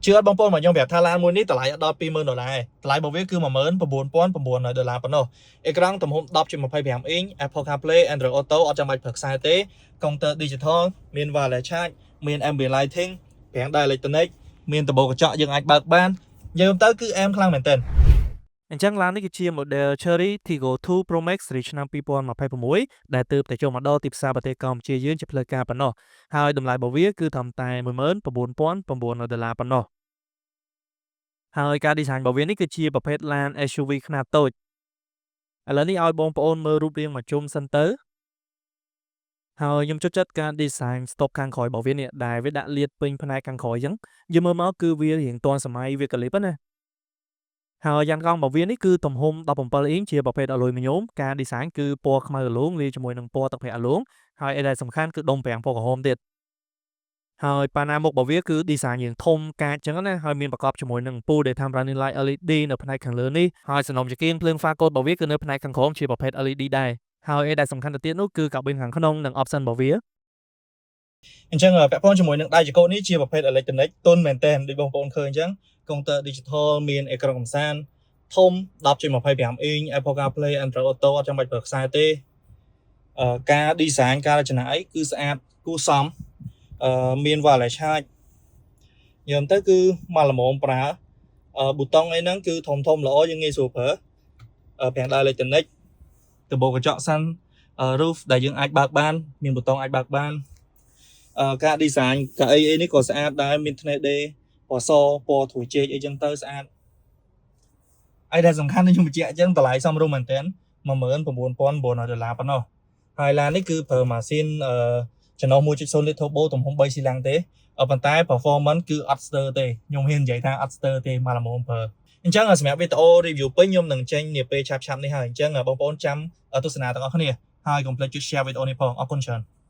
ជឿអត់បងប្អូនមកខ្ញុំប្រាប់ថាឡានមួយនេះតម្លៃអត់ដល់20000ដុល្លារទេតម្លៃរបស់វាគឺ19900ដុល្លារប៉ុណ្ណោះអេក្រង់ទំហំ10.25អ៊ីង Apple CarPlay Android Auto អត់ចាំបាច់ប្រើខ្សែទេកុងទ័រ Digital មាន Wireless Charge មាន Ambient Lighting ហ្វ្រាំងដៃ Electronic មានដំបូលកញ្ចក់យើងអាចបើកបាននិយាយទៅគឺអែមខ្លាំងមែនទែនអញ្ចឹងឡាននេះគឺជា model Chery Tiggo 2 Pro Max ស៊េរីឆ្នាំ2026ដែលទើបតែចូលមកដល់ទីផ្សារប្រទេសកម្ពុជាយើងជាផ្លូវការប៉ុណ្ណោះហើយតម្លៃរបស់វាគឺត្រឹមតែ19900ដុល្លារប៉ុណ្ណោះហើយការ design របស់វានេះគឺជាប្រភេទឡាន SUV ខ្នាតតូចឥឡូវនេះឲ្យបងប្អូនមើលរូបរាងមួយជុំសិនទៅហើយខ្ញុំចូលចិត្តការ design stop ខាងក្រោយរបស់វានេះដែលវាដាក់លាតពេញផ្នែកខាងក្រោយអញ្ចឹងយើងមើលមកគឺវារៀងទាន់សម័យវាកលិបណាហើយយ៉ានកង់របស់វានេះគឺទំហំ17អ៊ីងជាប្រភេទអាលុយមីញ៉ូមការ design គឺពណ៌ខ្មៅរលោងលាយជាមួយនឹងពណ៌ទឹកប្រាក់រលោងហើយអីដែលសំខាន់គឺដុំហ្វ្រាំងពណ៌ក្រហមទៀតហើយប៉ាណាមុខរបស់វាគឺ design រៀងធំកាចចឹងណាហើយមានប្រកបជាមួយនឹងអំពូល Daytime Running Light LED នៅផ្នែកខាងលើនេះហើយសំណុំចង្គៀងភ្លើងហ្វាកូដរបស់វាគឺនៅផ្នែកខាងក្រោមជាប្រភេទ LED ដែរហើយអីដែលសំខាន់ទៅទៀតនោះគឺកាប៊ីនខាងក្នុងនិង option របស់វាអញ្ចឹងពាក់ព័ន្ធជាមួយនឹងដៃចង្កូតនេះជាប្រភេទ electronic ទន់មែនទែនដូចបងប្អូនឃើញអញ្ចឹងកុងទ័រ digital មានអេក្រង់កំសាន្តធំ10.25អ៊ីង Apple CarPlay Android Auto អត់ចាំបាច់ប្រើខ្សែទេអឺការ design ការរចនាអីគឺស្អាតគួរសមអឺមាន wireless charge ញ៉ាំទៅគឺមកល្មមប្រើអឺប៊ូតុងអីហ្នឹងគឺធំធំល្អយើងងាយស្រួលប្រើអឺហ្វ្រាំងដៃ electronic ដំបូលកញ្ចក់ sun roof ដែលយើងអាចបើកបានមានប៊ូតុងអាចបើកបានអឺការ design កៅអីអីនេះក៏ស្អាតដែរមានធ្នេដេពណ៌សពណ៌ត្រួយចេកអីចឹងទៅស្អាតអីដែលសំខាន់ខ្ញុំបញ្ជាក់អញ្ចឹងតម្លៃសមរម្យមែនទែន19900ដុល្លារប៉ុណ្ណោះហើយឡាននេះគឺប្រើម៉ាស៊ីនអឺចំណុះ1.0លីត្រ turbo ទំហំ3ស៊ីឡាំងទេប៉ុន្តែ performance គឺអត់ស្ទើរទេខ្ញុំហ៊ាននិយាយថាអត់ស្ទើរទេមកល្មមប្រើអញ្ចឹងសម្រាប់វីដេអូ review ពេញខ្ញុំនឹងចេញនាពេលឆាប់ៗនេះហើយអញ្ចឹងបងប្អូនចាំទស្សនាទាំងអស់គ្នាហើយកុំភ្លេចចុច share វីដេអូនេះផងអរគុណច្រើន។